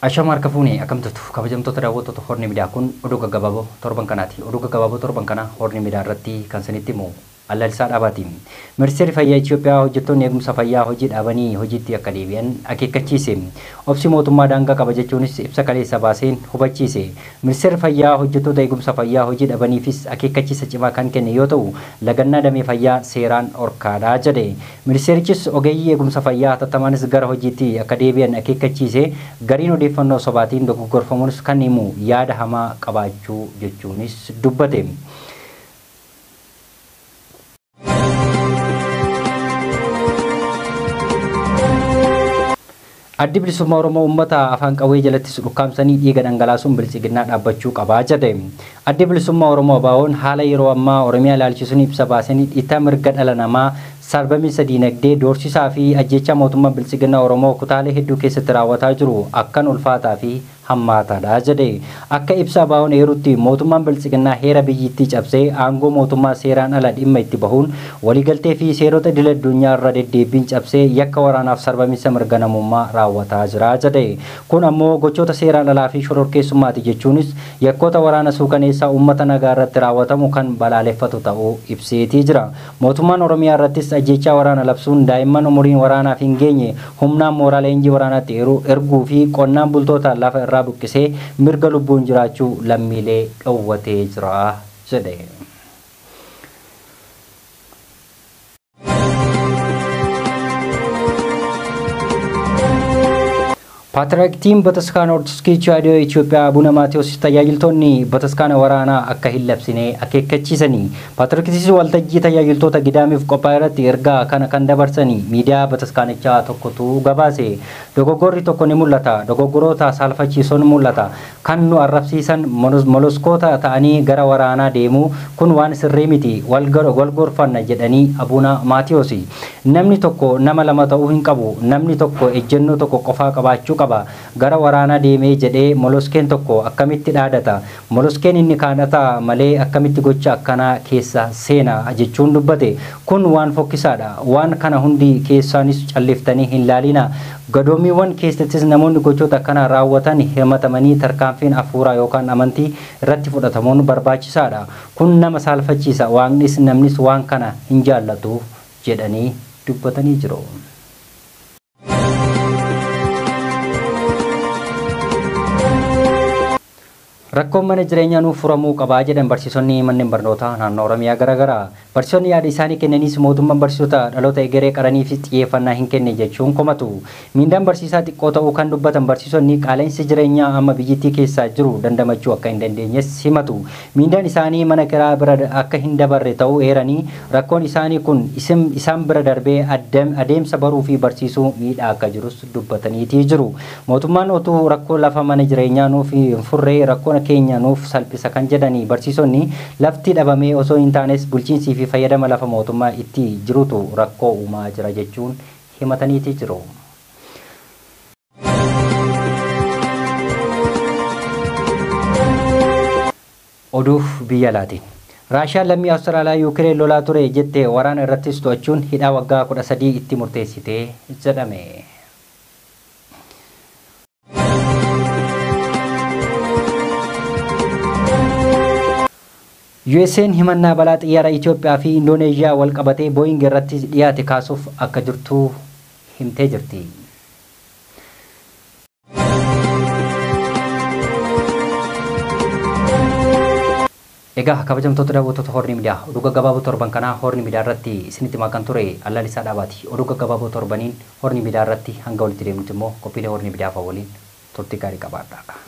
Ashama harka fuunee akkam jirtu kabajamtoota daawwattoota Horni Miidiyaa kun oduu gaggabaaboo torban kanaati. Oduu gaggabaaboo torban kanaa Horni Miidiyaa irratti kan isinitti himu Allalisaa Dhaabaati. Ministeerri Fayyaa Itoophiyaa hojjettoonni eegumsa fayyaa hojii dhaabanii hojiitti akka deebi'an akeekkachiise. Obsi mootummaa daangaa qaba jechuunis ibsa kaleessa baaseen hubachiise. Ministeerri Fayyaa hojjettoota eegumsa fayyaa hojii dhabaniifis akeekkachiisa cimaa kan kenne yoo ta'u, lagannaa damee fayyaa seeraan dhorkaadha jedhe. Ministeerichis ogeeyyii eegumsa fayyaa hatattamaanis gara hojiitti akka deebi'an akeekkachiise. Gariin odeeffannoo sobaatiin dogoggorfamuunis kan himu yaada hamaa qabaachuu jechuunis dubbate. Addi bilisummaa Oromoo uummata afaan qawwee jalattis dhukkaamsanii dhiiga dhangalaasuun bilchiginnaa dhaabbachuu qabaa jedhe. Addi bilisummaa Oromoo ABO'n haala yeroo ammaa Oromiyaa ilaalchisuun ibsa baasanii dhiitaa mirga dhala namaa sarbamiinsa diinagdee doorsisaa fi ajjeechaa mootummaa bilchiginnaa Oromoo kutaalee hedduu keessatti raawwataa jiru akkan ulfaataa fi hammaataadha jedhe. Akka ibsa ABO'n eerutti mootummaan bilchiginnaa heera biyyittii cabsee aangoo mootummaa seeraan ala dhimma itti bahuun waliigaltee fi seerota idil addunyaa irra deddeebiin cabsee yakka waraanaaf sarbamiinsa mirga namummaa raawwataa jira jedhe. Kun ammoo gochoota seeraan alaa fi shororkeessummaati jechuunis yakkoota waraana suukaneessaa uummata nagaa irratti raawwatamu kan balaaleffatu ta'uu ibseetii jira. Mootummaan Oromiyaa irrattis ajjeechaa waraana labsuun daa'imman umuriin waraanaaf hin geenye humnaan mooraa leenjii waraanaatti erguu fi qonnaan bultoota lafa irraa buqqisee mirga lubbuun jiraachuu lammiilee dhowwatee jira jedhe. Paatriyaarkiin Bataskaana Ortodoksii Tawaahidoo Itoophiyaa Abuna Maatiyuus tajaajiltoonni bataskaana waraanaa akka hin labsine akeekkachiisanii. Paatriyaarkiin waltajjii tajaajiltoota gidaamiif qophaa'e irratti ergaa kana kan dabarsanii miidiyaa bataskaanichaa tokkotu gabaase. Dogoggorri tokko ni mul'ata. Dogoggoroota saalfachiisoon mul'ata. Kan nu arrabsiisan moloskoota ta'anii gara waraanaa deemuu kun waan sirrii miti. Wal gorfanna jedhanii Abuna Maatiyuus. Namni tokko nama lama ta'uu hin qabu. Namni tokko ejjennoo tokko qofaa qabaachuu qaba. Gara waraanaa deemee jedhee moloskeen tokko akkamitti dhaadhata? Moloskeen inni kaadhata malee akkamitti gocha akkanaa keessa seena jechuun dubbate. Kun waan fokkisaadha. Waan kana hundi keessaanis calliftanii hin laalina. Gadoomiiwwan keessattis namoonni gochoota akkanaa raawwatan himatamanii tarkaanfiin hafuuraa yookaan amantii irratti fudhatamuun barbaachisaadha. Kun nama saalfachiisa. Waaqnis namnis waan kana hin jaallatu jedhanii dubbatanii jiru. Rakkoon mana jireenyaa nuuf furamuu qabaa jedhan barsiisonni manneen barnootaa naannoo Oromiyaa garaagaraa. Barsiisonni yaada isaanii kennanis mootummaan barsiisota dhaloota egeree qaraniif xiyyeeffannaa hin kenne jechuun komatu. Miindaan barsiisaa xiqqoo ta'uu kan dubbatan barsiisonni qaala'insi jireenyaa amma biyyattii keessa jiru dandamachuu akka hin dandeenyes himatu. Miindaan isaanii mana kiraa bira akka hin dabarre ta'uu eeranii rakkoon isaanii kun isaan bira darbee adeemsa baruu fi barsiisuu miidhaa akka jirus dubbataniitii jiru. Mootummaan otuu rakkoo lafa mana jireenyaa nuuf hin furre rakkoo keenya nuuf salphisa kan jedhanii barsiisonni lafti dhabamee osoo hin taanes bulchiinsii fi fayyadama lafa mootummaa itti jirutu rakkoo uumaa jira jechuun himataniitii jiru. Oduuf biyya alaatiin. Raashiyaan lammii Awustiraaliyaa Yuukireen lolaa ture jettee waraana irrattis to'achuun hidhaa waggaa 13 itti murteessitee jedhame. USA'n himannaa balaa xiyyaara Itoophiyaa fi Indooneeziyaa wal qabatee Booying irratti dhiyaate kaasuuf akka jirtu himtee jirti. Egaa kabajamtoota daawwattoota Horni Miidiyaa oduu gaggabaaboo torban kanaa Horni Miidiyaa irratti isinitti himaa kan ture Allalisaa Dhaabaati. Oduu gaggabaaboo torbaniin Horni Miidiyaa irratti hanga walitti deemnutti immoo qophiilee Horni Miidiyaa fa'aa waliin turtii gaarii qabaadhaa.